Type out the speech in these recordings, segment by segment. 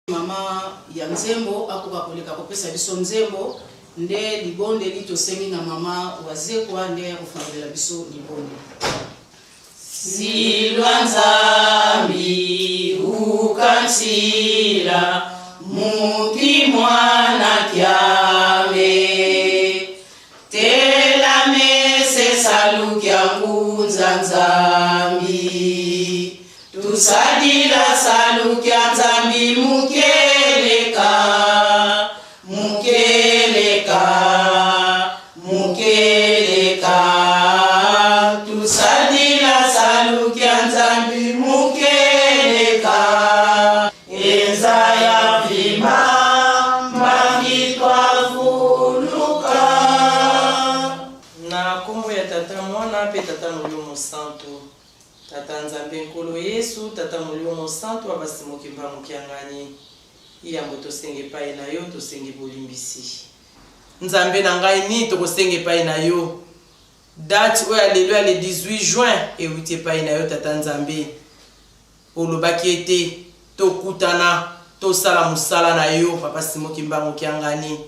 Mama ya nzembo akoka koleka kopesa biso nzembo nde libondeli tosengi na mama Wazekwa nde aya kofungolela biso libondeli. Silwa Nzambi ukansila muki mwana kiame Telame salukia ngunza Nzambi Tusadila salukia Nzambi mukeleka Mukeleka Mukeleka Tusadila salukia Nzambi mukeleka Enza ya vima mbangi twavuluka. Na kombo ya Tata, Mwana mpe Tata Molimo Mosantu. Tata Nzambe Nkolo Yesu, Tata Molimo Mosantu wa Basimo Kimbangu Kiangani, yambo tosenga epayi na yo, tosengi bolimbisi. Nzambe na ngai, nini tokosenga epayi na yo? Date oyo ya lelo ya le 18 juin ewuti epayi na yo Tata Nzambe. Olobaki ete tokutana tosala musala na yo papa Simon Kimbangu Kiangani.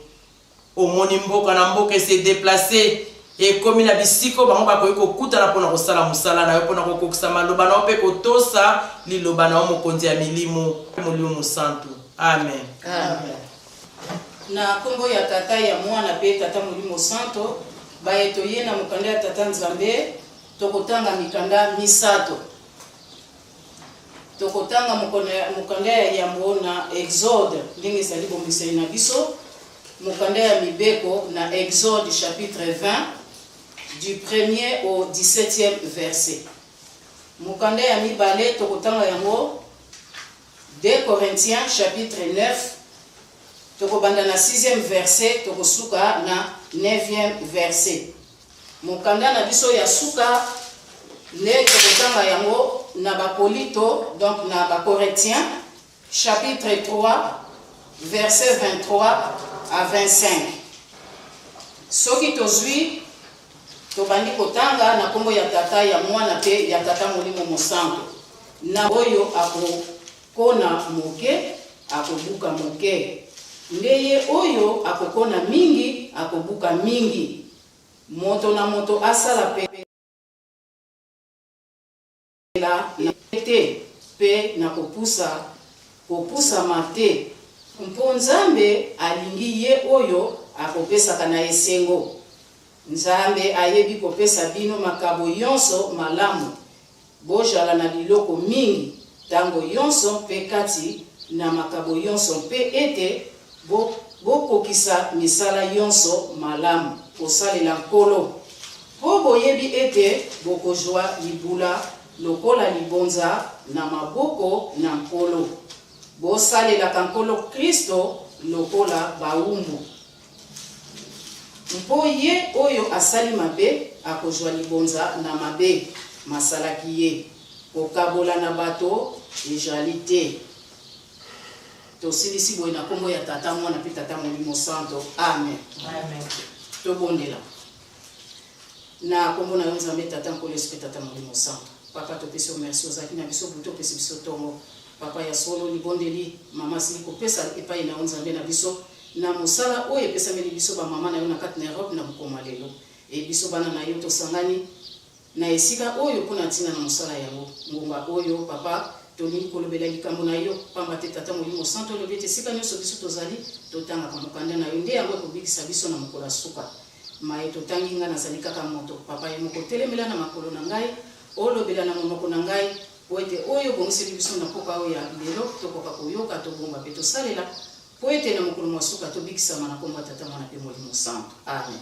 Omoni mboka na mboka e se deplacer ekomi na bisika oyo bango bakoki kokutana pona kosala musala na yo pona kokokisa maloba na yo pe kotosa liloba na yo mokonzi ya milimo Molimo Mosantu. Amen. Amen. Na kombo ya Tata, ya Mwana pe Tata Molimo Santo, baye toye na mokanda ya Tata Nzambe, tokotanga mikanda misato. Tokotanga mokanda ya yambo na Exode, ndenge ezali bomeseni na biso, mokanda ya mibeko na Exode chapitre 20 du premier au 17e verset. Mokanda ya mibale tokotanga yango 2 Corinthiens chapitre 9, tokobanda na 6e verset, tokosuka na 9e verset. Mokanda na biso ya suka nde tokotanga yango na ba Kolito, donc na ba Corinthiens, chapitre 3, verset 23 à 25. Soki tozui, tobandi kotanga na kombo ya Tata, ya Mwana pe ya Tata Molimo Mosanto. Na oyo akokona moke, akobuka moke, nde ye oyo akokona mingi, akobuka mingi. Moto na moto asala pela na te mpe na kopusa kopusama te, mpo Nzambe alingi ye oyo akopesaka na esengo. Nzambe ayebi kopesa bino makabo yonso malamu, Bojala na biloko mingi tango yonso mpe kati na makabo yonso, mpe ete bo, bokokisa misala yonso malamu. Kosalela Nkolo, mpo boyebi ete bokozua libula lokola libonza na maboko na Nkolo. Bosalelaka Nkolo Klisto lokola bawumbu. Mpo ye oyo asali mabe akozwa libonza na mabe masalaki ye. Kokabola na bato ejali te. Tosilisi boye na kombo ya Tata, Mwana mpe Tata Molimo Santo. Amen. Amen. Tobondela. Na kombo na yo Nzambe Tata Nkolo Yesu mpe Tata Molimo Santo. Papa topesi yo merci ozalaki na biso butu opesi biso tongo. Papa ya solo libondeli mama asili kopesa epai na yo Nzambe na biso Na mosala oyo epesameli biso ba mama na yo na kati na Europe na mokolo mwa lelo. E biso bana na yo tosangani na esika oyo mpo na ntina na mosala yango. Ngonga oyo, Papa, tolingi kolobela likambo na yo, pamba te Tata Molimo Santu olobi ete esika nionso biso tozali, totangaka mokanda na yo, nde yango ekobikisa biso na mokolo ya suka. Maye totangi, ngai nazali kaka moto, Papa ye moko telemela na makolo na ngai, olobela na monoko na ngai, mpo ete oyo obongiseli biso na mpoka oyo ya lelo, tokoka koyoka, tobomba mpe tosalela, Mpo ete na mokolo mwa suka tobikisama na nkombo ya Tata, Mwana mpe Molimo Santo. Amen.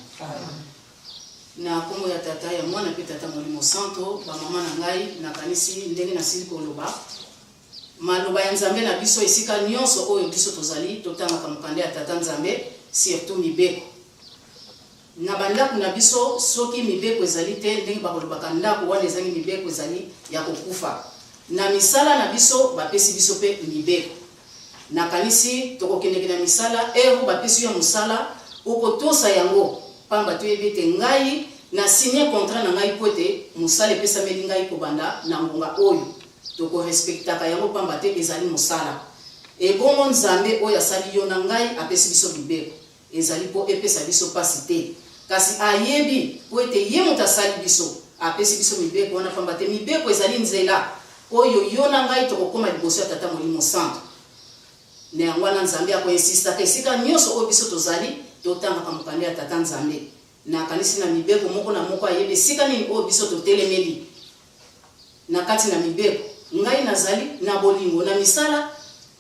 Na nkombo ya Tata, ya Mwana mpe Tata Molimo Santo, ba mama na ngai, nakanisi ndenge nasili koloba, maloba ya Nzambe na biso esika nionso oyo biso tozali, totangaka mokanda ya Tata Nzambe, surtout mibeko. Na ba ndako na biso, soki mibeko ezali te, ndenge bakolobaka ndako wana ezangi mibeko ezali ya kokufa. Na misala na biso, bapesi biso mpe mibeko. Nakanisi tokokendeke na misala, heure oyo bapesi yo ya mosala, okotosa yango, pamba te oyebi ete ngai na signer contrat na ngai mpo ete mosala epesameli ngai kobanda na ngonga oyo. Toko respectaka yango pamba te ezali mosala. Ebongo Nzambe oyo asali yo na ngai apesi biso mibeko, ezali mpo epesa biso mpasi te, kasi ayebi mpo ete ye moto asali biso, apesi biso mibeko wana pamba te mibeko ezali nzela oyo yo na ngai tokokoma liboso ya Tata Molimo Santu. Na yango wana Nzambe ako insistaka esika nionso oyo biso tozali, totangaka mokanda ya Tata Nzambe. Nakanisi na mibeko moko na moko ayebi esika nini oyo biso totelemeli. Na kati na mibeko, ngai nazali na bolingo na misala,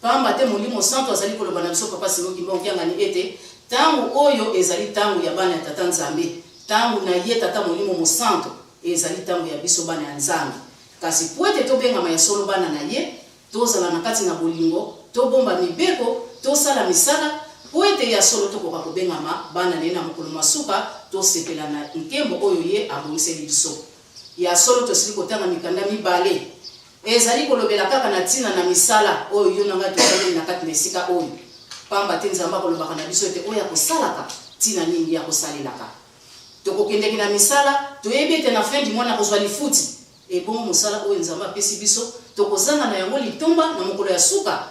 pamba te Molimo Santu azali koloba na biso Papa Simon Kimbangu Kiangani ete tango oyo ezali tango ya bana ya Tata Nzambe, tango na ye Tata Molimo Mosantu, ezali tango ya biso bana ya Nzambe. Kasi mpo ete tobengama ya solo bana na ye, Tozala na kati na bolingo, tobomba mibeko, tosala misala, mpo ete ya solo tokoka kobengama bana na Ye na mokolo mwa suka, tosepela na nkembo oyo Ye abongiseli biso. Ya solo tosili kotanga mikanda mibale ezali kolobela kaka na ntina na misala oyo yo na ngai tosaleli na kati na esika oyo, pamba te Nzambe akolobaka na biso ete oyo akosalaka, ntina nini ye akosalelaka. Tokokendeke na misala, toyebi ete na fin du mois nakozwa lifuti. Ebongo mosala oyo Nzambe apesi biso, tokozanga na yango litomba na mokolo ya suka?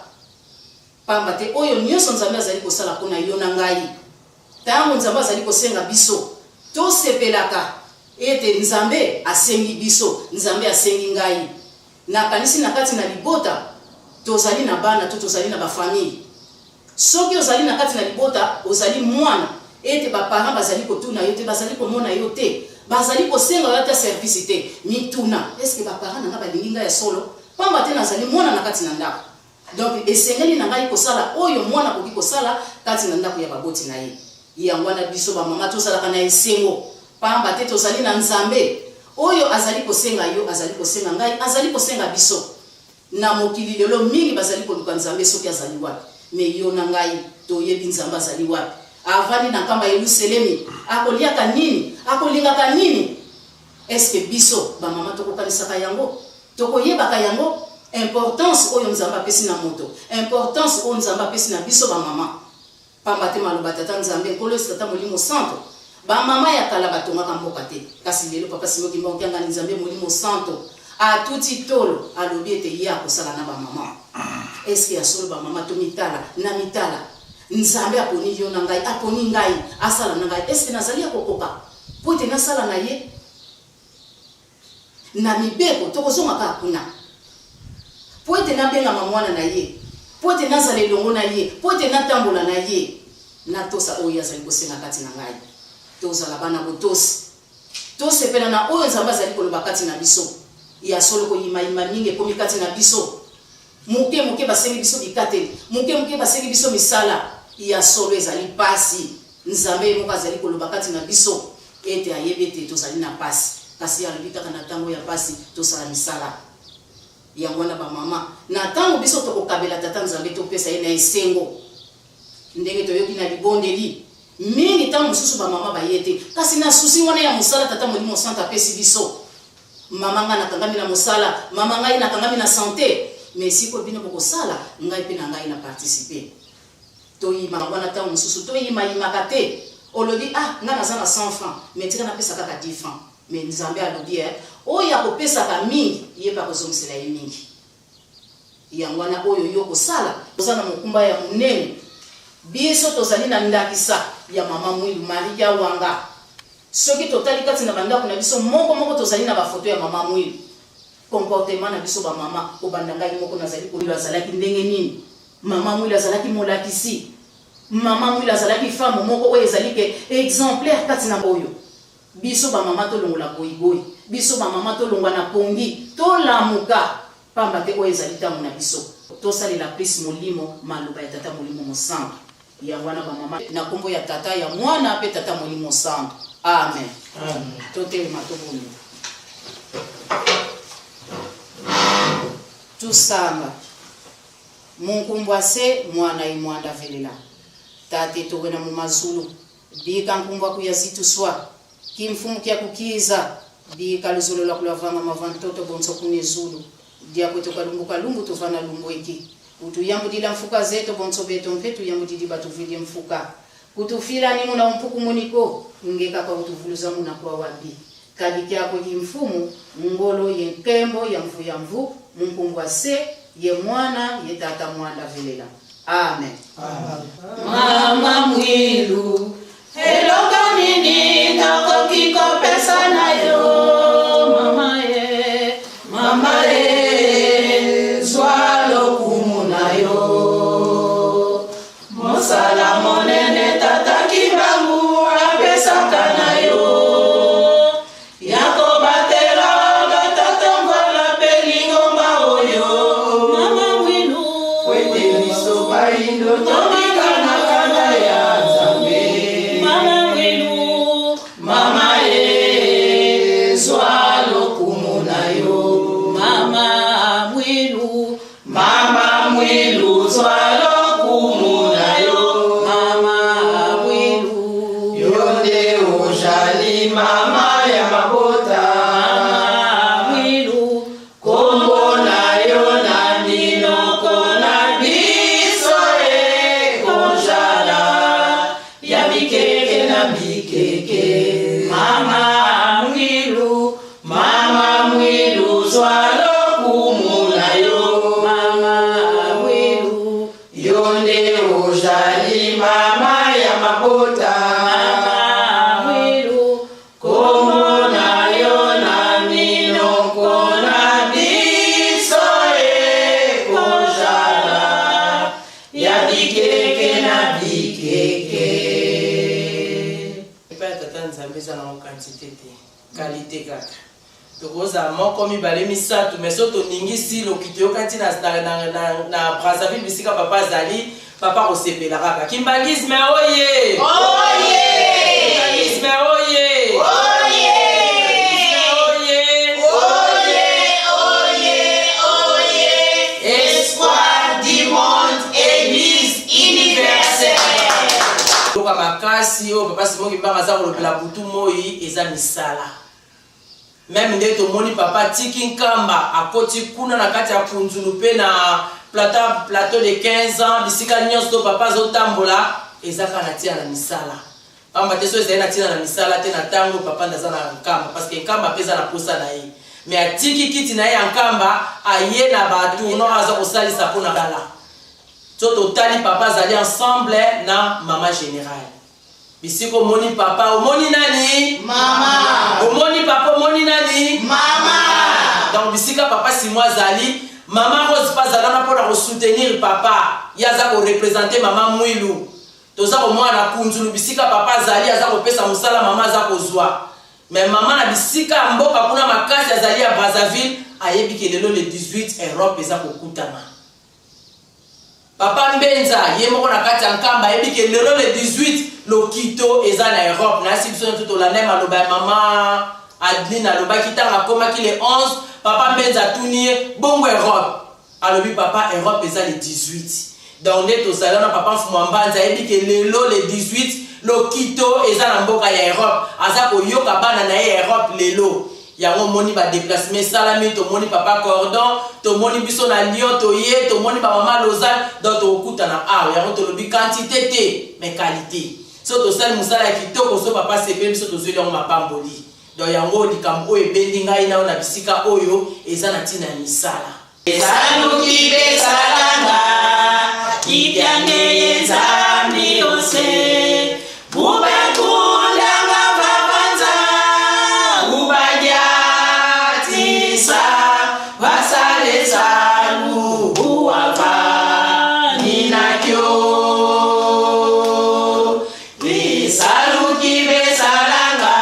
Pamba te oyo nionso Nzambe azali kosala mpo na yo na ngai, tango Nzambe azali kosenga biso, tosepelaka ete Nzambe asengi biso, Nzambe asengi ngai. Nakanisi na kati na libota, tozali na bana to tozali na ba famille. Soki ozali na kati na libota, ozali mwana, ete ba parents bazali kotuna yo te, bazali komona yo te, bazali kosenga yo ata service te, mituna, est ce que ba parents na ngai balingi ngai ya solo? Pamba te nazali mwana na kati na ndako. Donc esengeli na ngai kosala oyo mwana akoki kosala kati na ndako ya baboti na ye. Yango wana biso ba mama tozalaka na esengo, pamba te tozali na Nzambe oyo azali kosenga yo, azali kosenga ngai, azali kosenga biso. Na mokili lelo mingi bazali koluka Nzambe soki azali wapi mais yo na ngai toyebi Nzambe azali wapi avandi na nkamba Yeluselemi akoliaka nini akolingaka nini est ce que biso ba mama tokokanisaka yango tokoyebaka yango importance oyo Nzambe apesi na moto importance oyo Nzambe apesi na biso ba mama Pamba te maloba Tata Nzambe, Nkolo Yesu, Tata Molimo Santo, ba mama ya kala batongaka mboka te, kasi lelo Papa Simon Kimbangu Kiangani Nzambe Molimo Santo atuti tolo alobi ete ye akosala na ba mama. Est ce que ya solo ba mama tomitala na mitala? Nzambe aponi yo na ngai, aponi ngai asala na ngai, est ce que nazali ya kokoka po ete nasala na ye? Na mibeko, tokozonga kaka kuna. Mpo ete nabengama mwana na Ye, mpo ete nazala elongo na Ye, mpo ete natambola na Ye, natosa oyo Ye azali kosenga kati na ngai. Tozala bana botosi. Tosepela na oyo Nzambe azali koloba kati na biso. Ya solo, koyimayima mingi ekomi kati na biso. Moke moke basengi biso bikateli, moke moke basengi biso misala. Ya solo, ezali mpasi. Nzambe Ye moko azali koloba kati na biso ete ayebi ete tozali na mpasi, kasi Ye alobi kaka na ntango ya mpasi tosala misala. Yango wana ba mama, na ntango biso tokokabela Tata Nzambe, topesa Ye na esengo, ndenge toyoki na libondeli mingi. Ntango mosusu ba mama baye te, kasi na souci wana ya mosala Tata Molimo Santu apesi biso, Mama ngai nakangami na mosala, mama ngai nakangami na sante, mais sikoyo bino bokosala, ngai pe na ngai na participer. Toyimaka wana tango mosusu toyimayimaka te, olobi ah ngai naza na 100 francs mais tika napesa kaka 10 francs, mais Nzambe alobi eh oyo akopesaka mingi ye pe akozongisela ye mingi. Yango wana oyo yo okosala, oza na mokumba ya monene. Biso tozali na ndakisa ya mama Mwilu Marie Kiawanga. Soki totali kati na ba ndako na biso moko moko tozali na ba photo ya mama Mwilu. Comportement na biso ba mama kobanda ngai moko nazali ko azalaki ndenge nini? Mama Mwilu azalaki molakisi. Mama Mwilu azalaki femme moko oyo ezali ke exemplaire kati na oyo. Biso ba mama tolongola goyigoyi. Biso ba mama tolongwa na pongi. Tolamuka! Pamba te oyo ezali tango na biso. Tosalela plus molimo maloba ya Tata Molimo Mosantu. Yango wana ba mama na kombo ya Tata, ya Mwana pe Tata Molimo Santu. Amen. Amen. Totelema tobondela. Tusamba. Munkumbwa se mwana imwanda velela. Tate towena mu mazulu. Bika nkumbwa kuya zituswa. Kimfumu kya kukiza. Bika luzolo lwa kulavanga mava ntoto bonso kune zulu. Diakwe tokalumbu kalumbu tovana lumbweki. Utuyambudila mfuka zeto bonso beto mpe tuyambudidi batuvuidie mfuka. Kutufila ni muna umpuku muniko ngeka kwa utuvuluza muna kwa wabi. Kadi kyakwe ki mfumu ngolo ye nkembo ya mvu ya mvu munkumbwa se. Ye Mwana, ye Tata Mwanda velela. Amen. Mama Mwilu, eloko nini tokoki kopesa na yo mama ye, mama ye, zwa lokumu na yo. Mosala monene Tata Kimbangu apesaka na yo, ya kobatela batata ngwala mpe lingomba oyo. Mama Mwilu, Ete biso bayindo tobika na kanda ya Nzambe. Mama Mwilu, Mama ye, zwa lokumu na yo. Mama Mwilu, Mama Mwilu, zwa lokumu na yo. Mama Mwilu, Yo nde ozali mama ya mabota. Mama Mwilu, Kombo na yo na minoko na biso ekozala ya bikeke na bikeke. Mama Mwilu, Mama Mwilu, zwa lokumu na yo. Mama Mwilu, Yo nde ozali mama ya mabota. Mama Mwilu, Kombo na yo na minoko na biso ekozala ya bikeke na bikeke. Epai ya Tata Nzambe eza nango quantité te, qualité kaka. Tokozala moko, mibale, misato, mais so toningisi lokito, yoka ntina na Brazzaville, bisika papa azali, papa kosepela kaka. Kimbanguisme oye! Kimbanguisme oye! Kimbanguisme oye! Espoir du monde, Église universelle. Yoka makasi oyo papa Simon Kimbangu aza kolobela butu moi eza misala. Même nde tomoni papa atiki Nkamba, akoti kuna na kati ya Kunzulu mpe na plateau de 15 ans, bisika nyonso to papa azotambola eza kaka na ntina na misala. Pamba te so ezali na ntina na misala te, na ntango papa nde aza na Nkamba, parce que Nkamba mpe eza na posa na ye, mais atiki kiti na ye ya Nkamba, aye na batournoi, aza kosalisa mpona kala. So totali, papa azali ensemble na mama général. Bisika omoni papa, omoni nani? Mama. Omoni papa, omoni nani? Mama. Donc bisika papa Simo azali, mama Rose mpe azala wana mpona kosoutenir papa. Ye aza koreprésenter mama Mwilu. Toza komona na Kunzulu, bisika papa azali, aza kopesa mosala, mama aza kozwa. Mais mama na bisika ya mboka kuna makasi azali ya Brazzaville, ayebi ke lelo le 18 Europe eza kokutana. Papa Mbenza ye moko na kati ya Nkamba ayebi ke lelo le 18 lokito eza na Europe. Nayasi biso nyonso tolanda ye maloba ya mama Adeline. Alobaki ntango akomaki le 11, papa Mbenza atuni ye: "Bongo Europe?" Alobi: "Papa, Europe eza le 18." Donc nde tozali wana, papa Mfumu Mbanza ayebi ke lelo le 18 lokito eza na mboka ya Europe, aza koyoka bana na ye ya Europe lelo. Yango omoni badéplacement esalami, tomoni papa Cordon, tomoni biso na Lyon, toye tomoni bamama Lausanne. Donc tokokutana awa. Yango tolobi quantité te, mais qualité. So tosali mosala ya kitoko, so papa sepeli, biso tozweli yango mapamboli. Donc yango likambo oyo ebendi ngai nao na bisika oyo eza na ntina ya misala. Esaluki besalanga kipiange Nzambi ose bubekundanga babanza ubadiatisa basalesalu uwava ninakyo. Esaluki besalanga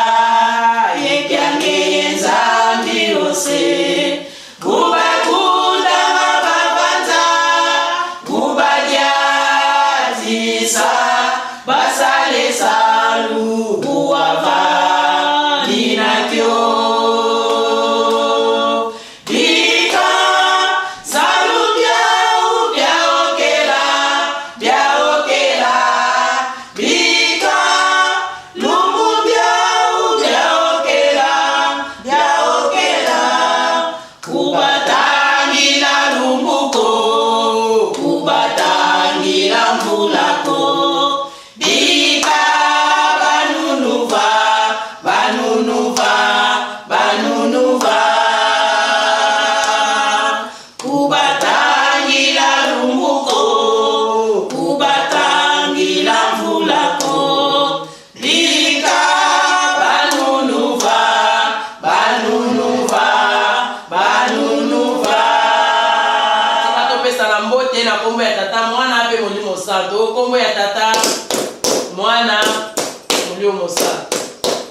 ekiange Nzambi ose bubakundanga babanza bubadiatisa basalesalu uwava ninakyo. Bika salu byau byaokela byaokela, bika lumbu byau byaokela byaokela, kubatangila lumbuko, kubatangila mvulako, bika banunuva banunuva banunuva kubatangila. ya Tata, Mwana mpe Molimo Santo. O nkombo ya Tata, Mwana, Molimo Mosanto.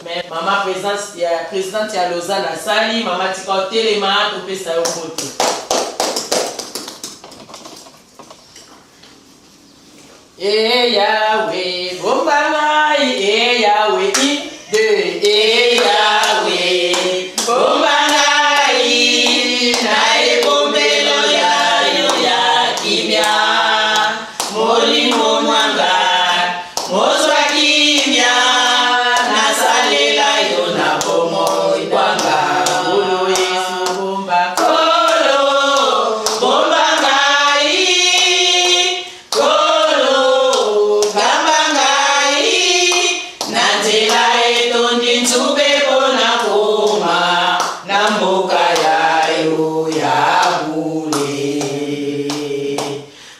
Mais mama presidente ya presidente ya Lausanne asali, mama tika otelema topesa yo mbote. Eh Yahweh, bomba ngai, eh Yahweh, i, deux, eh Yahweh, bomba ngai, na ebombelo ya yo ya kimia, molimo mwa ngai, mozwa kimia, nasalela yo na bomoi bwa ngai. Nkolo Yesu, bomba, Nkolo, bomba ngai, Nkolo, kamba ngai, na nzela etondi nzube mpo na koma na mboka ya yo ya bule.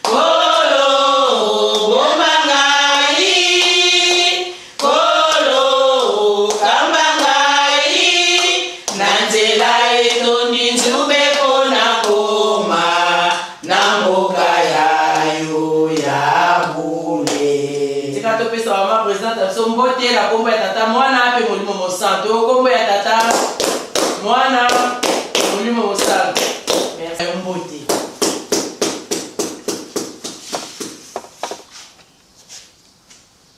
Nkolo, bomba ngai, Nkolo, kamba ngai, na nzela etondi nzube mpo na koma na mboka ya yo ya bule. Tika topesa mama presidente na biso mbote na nkombo ya Tata, Mwana mpe Molimo Mosantu. Nkombo ya Tata, Mwana, Molimo Mosantu. Merci. Mbote.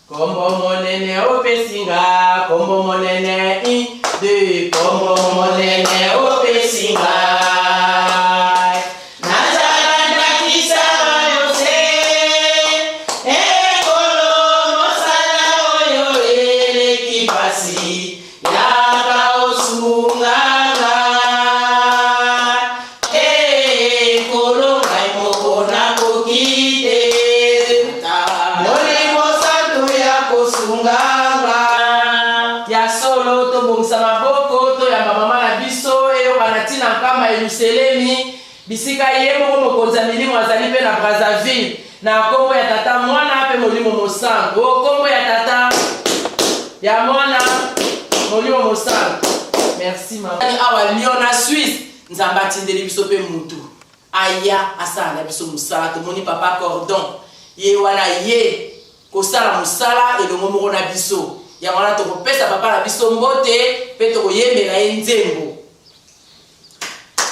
Kombo monene opesi nga, kombo monene, 1, 2, kombo monene opesi nga. Nazala ndakisa yo te, ekolo mosala oyo eleki pasi, yaka osunga nga. Ekolo ngai moko nakoki te, Molimo Santu ya kosunga nga. Ya solo, tobongisa maboko, toyamba mama na biso, eyokana ntina nkama Yeluselemi, bisika ye moko mokonzi ya milimo azali mpe na Brazzaville, na nkombo ya Tata, Mwana mpe Molimo Mosantu. O nkombo ya Tata, ya Mwana, Molimo Mosantu. Merci mama. Awa Lyon na Suisse, Nzambe atindeli biso mpe mutu aya asala na biso mosala. Tomoni papa Cordon ye wana ye kosala mosala elongo moko na biso. Yango wana tokopesa papa na biso mbote mpe tokoyembela ye nzembo.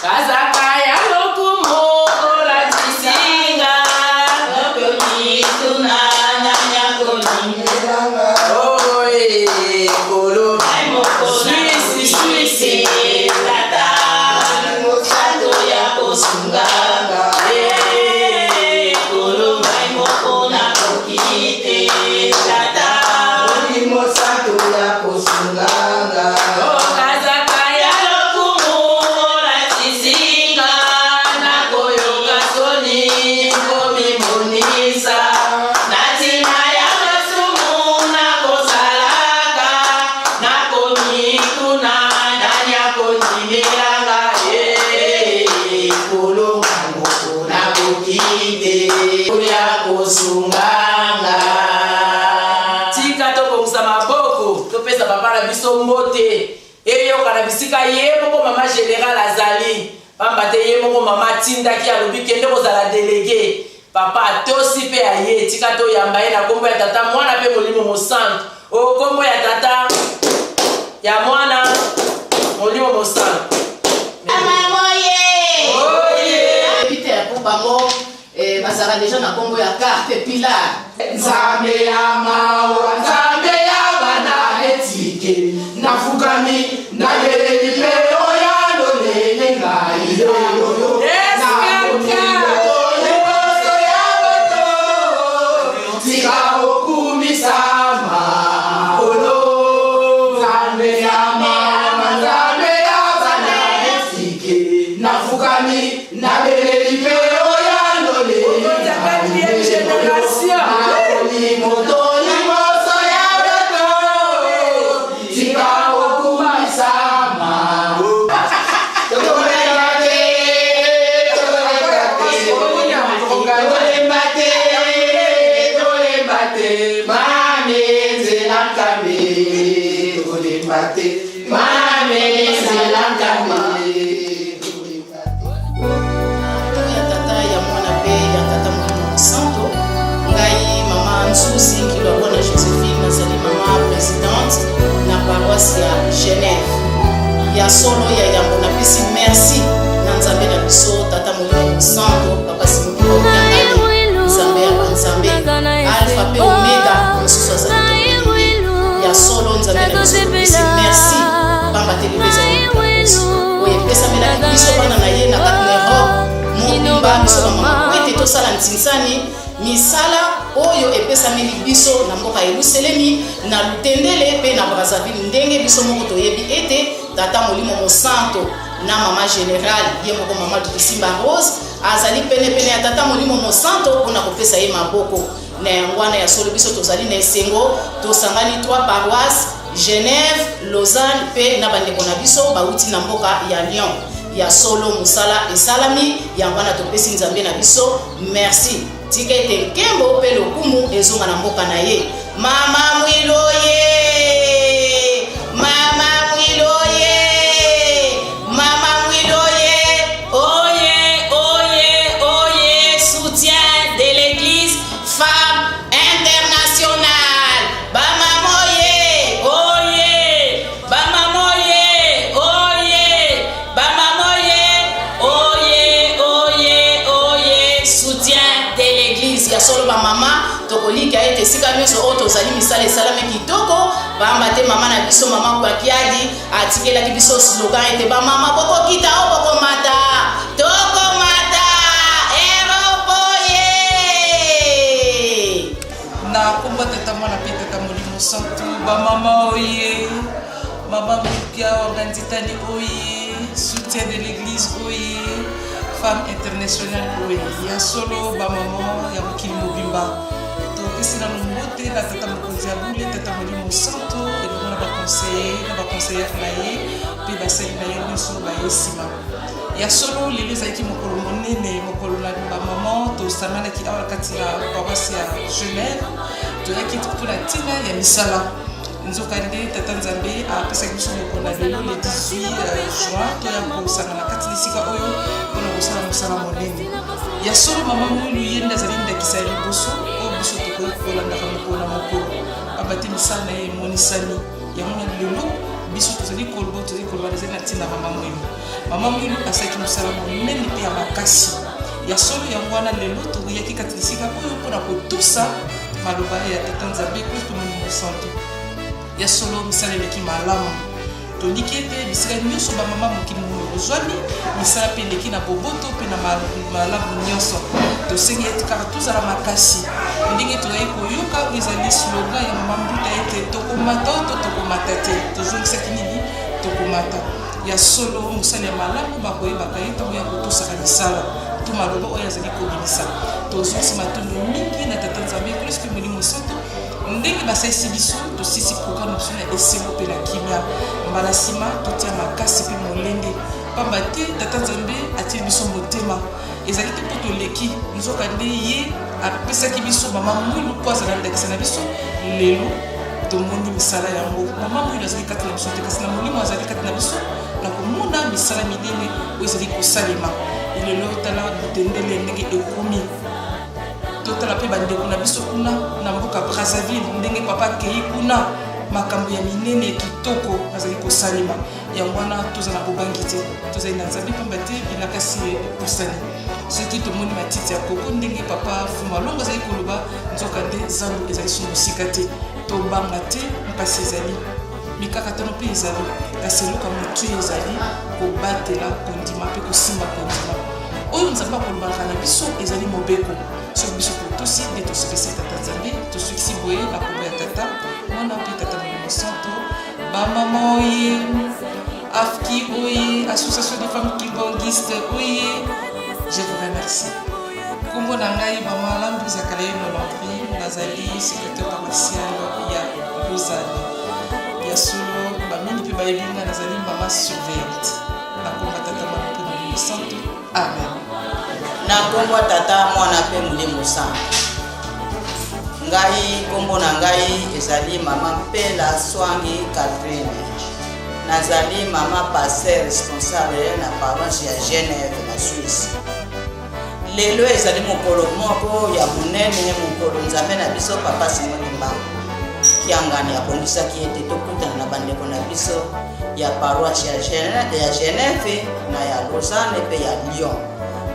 Kazaka ya lokumu olakisi nga. Okomituna nani akolinga. Oye, Nkolo. Ngai moko Suisse, Suisse. Tata, Santo ya kosunga nga. Eh, Nkolo ngai moko nakoki te. Tata, Molimo Santu ya kosunga nga. Oh, kazaka ya ya lokumu olakisi nga. Nakoyoka soni komimonisa. Na ntina ya masumu nakosalaka. Nakomituna nani akondimela nga. Eh, Nkolo ngai moko nakoki te. Ya kosunga nga. Tika tobongisa maboko, topesa papa na biso mbote, eyoka na bisika ye moko mama général azali, pamba te ye moko mama atindaki, alobi kende kozala délégué. Papa atosi mpe aye. Tika toyamba ye na nkombo ya Tata, Mwana mpe Molimo Mosantu. O nkombo ya Tata, ya Mwana, Molimo Mosantu. Oye. Peter mpo bango bazalaka deja na nkombo ya carte pilar. Nzambe ya mawa, Nzambe ya bana etike, nafukami, nabeleli mpe oya lolele ngai yoyoyo. Liboso ya bato, tika okumisama Nkolo. Nzambe ya mawa, Nzambe ya bana etike, nafukami, nabeleli mpe oya lolele. Quatrième génération. Nakoli moto liboso ya Ya solo, ya yambo napesi merci na Nzambe na biso, Tata Molimo Mosanto, Papa Simon Kiangani, Nzambe ya banzambe, Alpha mpe Omega, mosusu azali te. Ya solo, Nzambe na biso, topesi merci, pamba te lelo ezali oyo epesamelaki biso bana na ye na kati na Europe mobimba, biso bamama, po ete tosala ntinsani misala oyo epesameli biso na mboka Yelusalemi, na Lutendele mpe na Brazzaville. Ndenge biso moko toyebi ete Tata Molimo Mosanto na mama général ye moko, mama Lukisimba Rose, azali penepene ya Tata Molimo Mosanto mpona kopesa ye maboko na yango wana. Ya solo, biso tozali na esengo, tosangani trois paroisse, Genève, Lausanne mpe na bandeko na biso bauti na mboka ya Lyon. Ya solo, mosala esalami, yango wana topesi Nzambe na biso merci. Tika ete nkembo mpe lokumu ezonga na mboka na ye. Mama Mwiloye, mama Mwiloye, mama Mwiloye! Oye, oye, oye! Soutien de l'Église Femme Internationale, bamama oye! Oye, bamama oye! Oye, bamama oye! Oye, oye, oye! Soutien de l'Église. Ya solo, bamama, tokolika ete esika nyonso oyo tozali, misala esalami kitoko, pamba te mama na biso, mama Kwakiadi, atikelaki biso slogan ete bamama bokokita o bokomata, tokomata Europe ye. Na kombo Tata, Mwana mpe Tata Molimo Santu, bamama oye! Mama Mbukia Wanganditani oye! Soutien de l'Église oye! Femme Internationale oye! Ya solo, bamama ya mokili mobimba, topesi nano mbote na Tata Mokonzi ya bule, Tata Molimo Santo, elongo na baconseiller na baconseillère na ye mpe basali na ye nyonso baye nsima. Ya solo, lelo ezalaki mokolo monene, mokolo na bamama. Tosanganaki awa kati ya paroisse ya Genève, toyaki mpona ntina ya misala. Nzokande Tata Nzambe apesaki biso mokolo na lelo, le 18 juin, toya kosangana kati na esika oyo mpona kosala mosala monene. Ya solo, mama Mwilu ye nde azali ndakisa ya liboso oyo biso tokoki kolandaka mokolo na mokolo, pamba te misala na ye emonisami. Yango na lelo biso tozali koloba, tozali koloba ezali na ntina mama Mwilu. Mama Mwilu asalaki mosala monene mpe ya makasi. Ya solo, yango wana lelo toyaki kati na esika oyo mpona kotosa maloba ya Tata Nzambe Kristo Molimo Santo. Ya solo, misala eleki malamu. Toliki ete bisika nyonso bamama mokili ozwami, misala mpe eleki na boboto mpe na malamu nyonso. Tosengi ete kaka tozala makasi, ndenge tozali koyoka oyo ezali slogan ya mama Mbuta ete tokomata to tokomata te. Tozongisaki nini? Tokomata. Ya solo, mosali ya malamu bakoyebaka ye ntango ya kotosaka misala to maloba oyo azali kobimisa. Tozongisi matondo mingi na Tata Nzambe Kristo Molimo Santo, ndenge basalisi biso tosisi programme na biso na esengo mpe na kimia. Mbala nsima totia makasi mpe molende, pamba te Tata Nzambe atieli biso motema. Ezali te mpo toleki, nzoka nde ye apesaki biso mama Mwilu mpo azala ndakisa na biso. Lelo tomoni misala yango. Mama Mwilu azali kati na biso te, kasi na molimo azali kati na biso na komona misala minene oyo ezali kosalema lelo. Tala Lutendele ndenge ekomi. Totala mpe bandeko na biso kuna na mboka Brazzaville, ndenge papa akei kuna, makambo ya minene kitoko bazali kosalema. Yango wana toza na bobangi te, tozali na Nzambe, pamba te bilakasi epusani. Soki tomoni matiti ya koko, ndenge papa Fumalongo azali koloba, nzoka nde zando ezali so mosika te. Tobanga te, mpasi ezali, mikakatano mpe ezali, kasi eloko ya motu ezali kobatela kondima mpe kosimba kondima. Oyo Nzambe akolobaka na biso ezali mobeko. Soki biso totosi, nde tosukisi Tata Nzambe. Tosukisi boye na kombo ya Tata, Mwana mpe Tata Molimo Santo. Bamama oye! AFKI oye! Association des Femmes Kimbanguistes oye! Je vous remercie. Nkombo na ngai mama Lambu Zakalaye Molandri, nazali secrétaire paroissial ya Lausanne. Ya solo, bamingi mpe bayebi ngai, nazali mama surveillante. Na nkombo ya Tata, Mwana mpe Molimo Santo, amen. Na nkombo ya Tata, Mwana mpe Molimo Santo, ngai nkombo na ngai ezali mama Mpela Swangi Catherine. Nazali mama pasteur responsable na paroisse ya Genève na Suisse. Lelo ezali mokolo moko ya monene, mokolo Nzambe na biso, papa Simon Kimbangu Kiangani, abongisaki ete tokutana na bandeko na biso. ya paroisse ya Genève na ya Lausanne mpe ya Lyon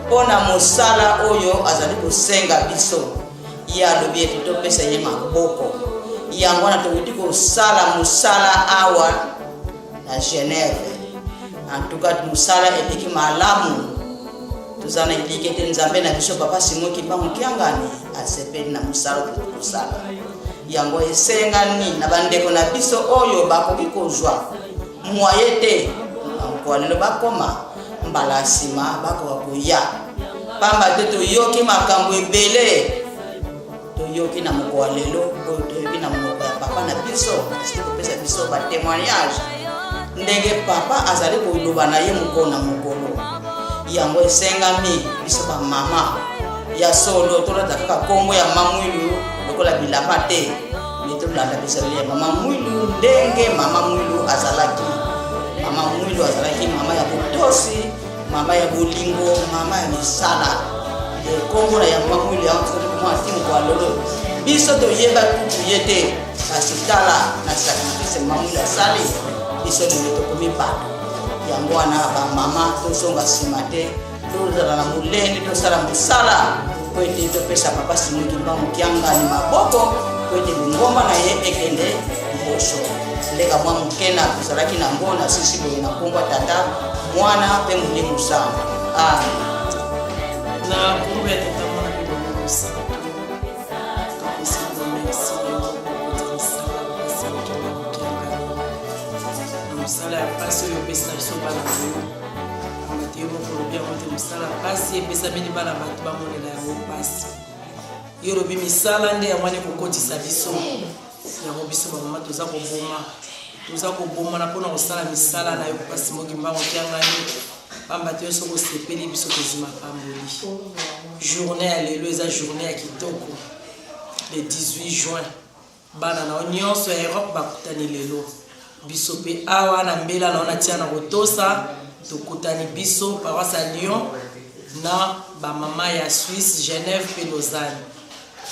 mpo na mosala oyo azali kosenga biso. Ye alobi ete topesa ye maboko. Yango wana towuti kosala mosala awa na Genève. En tout cas, mosala eleki malamu. Toza na elikya ete Nzambe na biso Papa Simon Kimbangu Kiangani asepeli na mosala tokoki kosala. Yango esengani na bandeko na biso oyo bakoki kozwa mwaye te na lelo bakoma mbala ya nsima bakoka koya, pamba te toyoki makambo ebele toyoki na mokolo ya lelo oyo toyoki na monoko ya papa na biso asili kopesa biso batemoignage ndenge papa azali koloba na ye mokolo na mokolo. Yango esengami biso bamama ya solo tolata kaka nkombo ya mama Mwilu lokola bilamba te, me tolanda bizaleli ya mama Mwilu ndenge mama Mwilu azalaki. Mama Mwilu azalaki mama ya botosi, mama ya bolingo, mama ya misala. Nkombo na ya mama Mwilu yango tozali komona ti mokolo ya lelo. Biso toyeba kutu ye te, kasi tala na sacrifice mama Mwilu asali, biso lelo tokomi bato. Yango wana bamama tozonga nsima te, tozala na molende, tosala mosala mpo ete topesa Papa Simon Kimbangu Kiangani maboko mpo ete lingomba na ye ekende liboso. Ndeka mwa moke na tozalaki na yango na sisi boye na nkombo ya Tata, Mwana mpe Molimo Santu. Amen. Na nkombo ya Tata, Mwana mpe Molimo Santu, topesi bino merci na yo mokonzi mosala Papa Simon Kimbangu Kiangani na mosala ya mpasi oyo opesi na biso bana na yo. Pamba te yo moko olobi yango te, mosala mpasi epesameli bana bato bamonela yango mpasi. Yo olobi misala nde yango wana ekokotisa biso yango. Biso bamama toza koboma, toza kobomana mpona kosala misala na yo Papa Simon Kimbangu Kiangani, pamba te yo soki osepeli, biso tozwi mapamboli. Journée ya lelo eza journée ya kitoko, le 18 juin. Bana na yo nyonso ya Europe bakutani lelo. Biso mpe awa na mbela na yo na tia na kotosa, tokutani biso paroisse ya Lyon na bamama ya Suisse, Genève mpe Lausanne.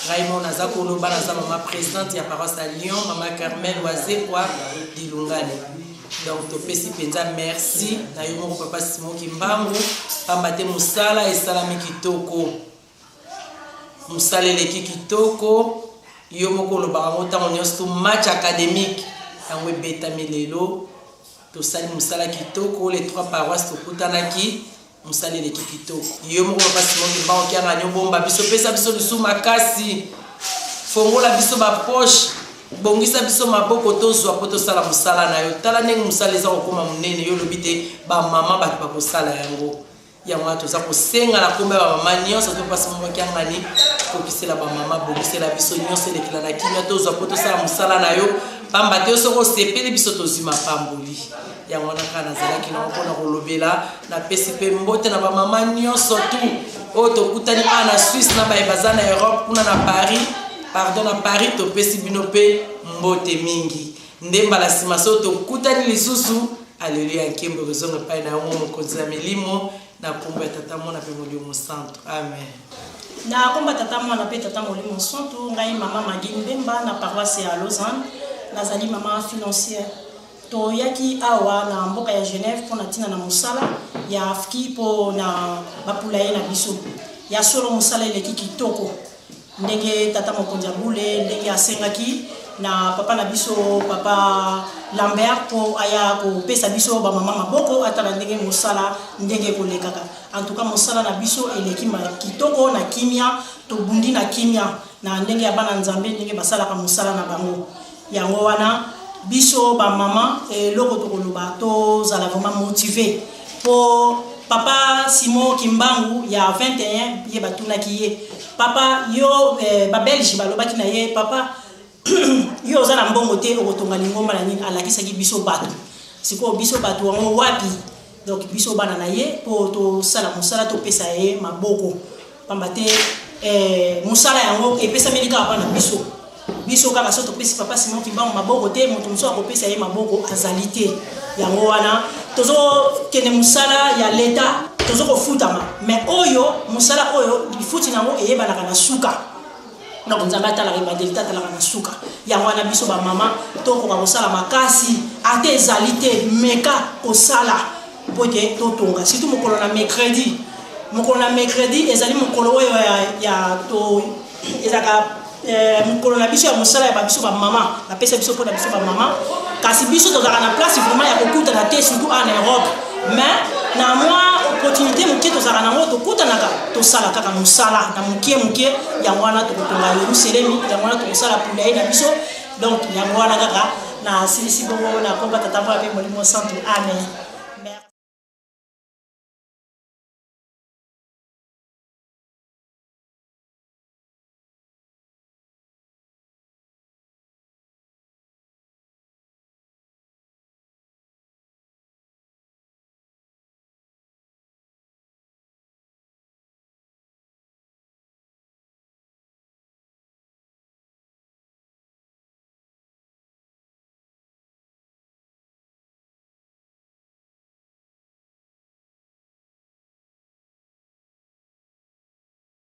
Ngai mo naza koloba, naza mama présidente ya paroisse ya Lyon, mama Carmel Wazekwa Dilungani. Donc topesi mpenza merci na yo moko Papa Simon Kimbangu, pamba te mosala esalami kitoko, mosala eleki kitoko. Yo moko olobaka yango ntango nyonso tu, match académique yango ebetami lelo. Tosali mosala kitoko, les trois paroisses tokutanaki, mosala eleki kitoko. Yo moko Papa Simon Kimbangu Kiangani, obomba biso, pesa biso lisusu makasi, fongola biso bapoche, bongisa biso maboko, tozwa mpo tosala mosala na yo. Tala ndenge mosala eza kokóma monene. Yo olobi te bamama bato bakosala yango. Yango wana toza kosenga na kombo ya bamama nyonso to mpasi moko Kiangani, kokisela bamama, bongisela biso nyonso, elekela na kimia, tozwa mpo tosala mosala na yo, pamba te yo soki osepeli, biso tozwi mapamboli. Yango wana kaka nazalaki nango mpona kolobela. Napesi mpe mbote na bamama nyonso tu oyo tokutani awa na Suisse, na baye baza na Europe kuna na Paris, pardon, na Paris. Topesi bino mpe mbote mingi. Nde mbala nsima so tokutani lisusu. Aleluya, nkembo ekozonga epai na yango mokonzi ya milimo, na nkombo ya Tata, Mwana mpe Molimo Santu. Amen. Na komba Tata, Mwana mpe Tata Molimo Santu, ngai mama Magi Mbemba na paroisse ya Lausanne, nazali mama financière. Toyaki awa na mboka ya Genève mpo na ntina na mosala ya AFKI mpo na bapulaye na biso. Ya solo, mosala eleki kitoko ndenge tata mokonzi ya bule ndenge asengaki na papa na biso papa Lambert mpo aya kopesa biso bamama maboko, atala ndenge mosala ndenge ekolekaka. En tout cas, mosala na biso eleki kitoko na kimia, tobundi na kimia na ndenge ya bana Nzambe ndenge basalaka mosala na bango. Yango wana biso bamama, eloko tokoloba, tozala vraiment motivé mpo papa Simon Kimbangu ya 21 ye batunaki ye: "Papa yo eh, babelge balobaki na ye: 'Papa yo oza na mbongo te, okotonga lingomba na nini?' Alakisaki biso bato. Sikoyo biso bato yango wapi? Donc biso bana na ye mpo tosala mosala, topesa ye maboko, pamba te eh, mosala yango epesameli kaka bana biso. Biso kaka so topesi papa Simon Kimbangu maboko te, moto mosusu akopesa ye maboko azali te. Yango wana tozokende mosala ya leta, tozo kofutama, mais oyo mosala oyo lifuti nango eyebanaka na suka. Donc Nzambe atalaka ebandeli te, atalaka na suka. Yango wana biso bamama tokoka kosala makasi, ata ezali te, meka kosala mpo ete totonga, surtout mokolo na mercredi. Mokolo na mercredi ezali mokolo oyo ya to ezalaka mokolo na biso ya mosala ya babiso bamama, bapesa biso mpo na biso bamama. Kasi biso tozalaka na place vraiment ya kokutana te, surtout en Europe, mais na mwa opportunité moke tozalaka nango, tokutanaka, tosala kaka mosala na moke moke. Yango wana tokotonga Yerusalemi, yango wana tokosala poulailler na biso. Donc yango wana kaka nasilisi bongo na komba Tata, Mwana mpe Molimo Santu. Amen.